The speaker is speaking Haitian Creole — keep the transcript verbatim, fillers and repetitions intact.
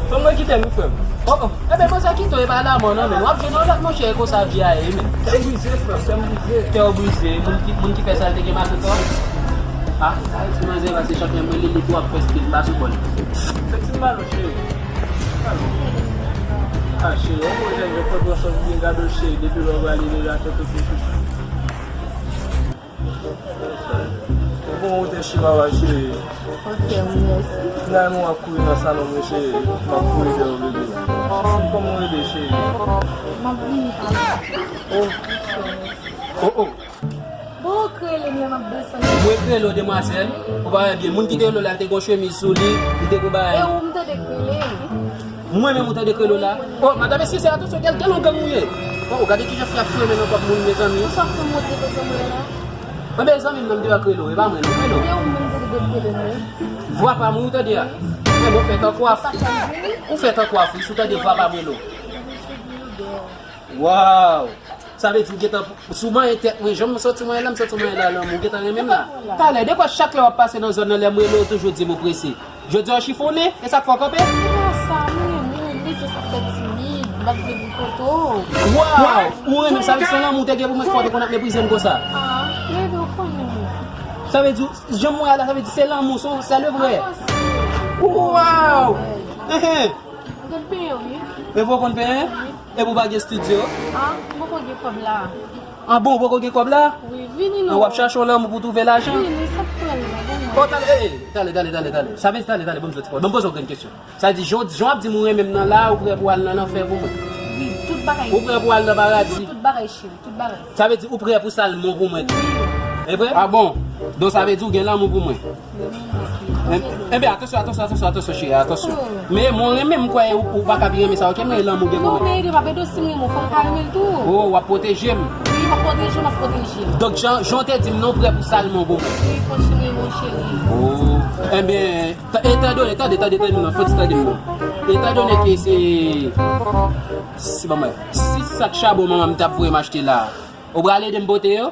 Fè mwen kite m, wi, frè m. Oh, oh. Enben, manzè kite w, e pa lanmò, non, men w ap jwenn yon lòt, monchè, e konsa vi a ye, men. Kè m brize, frè m, kè m brize. Kè w brize, moun ki, moun ki fè sa, l te gen matant ankò? Ah, sa vle di manzè, pase chak lè mwen li, li tou ap fè stil, pa sou bòl. Fè ti mal, cheri. Ah, cheri, yon bon jèn, yon pran pran sòs byen gade w, cheri, depi lè w prale deja, tèt ou fè chouchou. Bon, ou te chiwawa, cheri. Ok, mèsi. Nan, nou ap kouri nan salon mwen, cheri. M ap kouri dèyè w, bebe. Kòman w rele, cheri? M ap vini pale. Oh. Oh, oh. Bon, ou k rele m lè m ap desann. Mwen k rele w, demwazèl. Ou pa wè byen. Moun ki te rele w la, l te gon chemiz sou li. Li te gon bagay. E ou m tande k rele? Mwen menm ou tande k rele w la? Oh, madanm, eskize, atansyon, gèl, gèl yon gang ou ye. Oh, gade kijan fi a fouye men nan kòb moun, mezanmi. Ou sa fè m montre kote mwen la? Enben, zanmi m nan m te wè k rele w, e pa mwen non, k rele w. E ou menm tande k rele m, wi. Vwa pa mwen ou tande a. Men ou fè tankou w ap, ou fè tankou w ap, si w tande vwa pa mwen non. Waw! Sa vle di ou gentan, si w manyen tèt mwen, jan m soti manyen la, m soti manyen la, lanmou, ou gentan renmen m la. Talè, de kwa chak lè w ap pase nan zòn nan, lè m rele w, ou toujou di m ou prese. Jodi a w chifonnen, e sa k fè w kanpe? Se pa sa, mwen renmen w, men jis ou fè timid, m pa t vle vin kote w. Waw! Ou renmen m, sa vle di se lanmou w te gen pou mwen k fè w te konn ap meprize m konsa. Ah, men ou konnen mwen. Sa vle di, jan m wè a la, sa vle di se lanmou, se, se le vrè. Avanse. Waw! Enhen. Mwen konn penyen, wi. E vre w konn penyen? Wi. Epi w pa gen estidyo? Ah, m poko gen kòb la. Ah bon, ou poko gen kòb la? Wi, vini non. Men w ap chache yon lanmou pou w twouve lajan? Vini, sa k pran nan, vini. Oh, talè, eh, eh, talè, talè, talè, talè. Sa vle di, talè, talè, ban m di w ti pawòl. Ban m poze w grenn kesyon. Sa vle di, jan, jan w ap di m ou renmen m nan la, ou prè pou w al nan lanfè pou mwen? Wi, tout bagay. Ou prè pou w al nan paradi? Tout, tout bagay, cheri, tout bagay. Sa vle di, ou prè pou salmon pou mwen tou? Wi. E vre? Ah bon? Donk, sa vle di, ou gen lanmou pou mwen? Enben, atansyon, atansyon, atansyon, atansyon, cheri, atansyon. Oh. Men, mwen renmen m kwè ou, ou pa ka pi renmen sa, ok? Men lanmou gen pou mwen. Non, men ede m ap ede w, si m renmen w, fò m ka renmen l tou. Oh, w ap pwoteje m. Wi, m ap pwoteje w, m ap pwoteje w. Donk, jan, jan w te di m non, ou prè pou salmon pou mwen. Wi, kontinye, mon cheri. Oh. Enben, ta-, etandone, tande, tande, tande m non, fò w ti tande m non. Etandone ke se, se, ban mwen, sis sak chabon manman m t ap voye m achte la, ou prale ede m pote yo?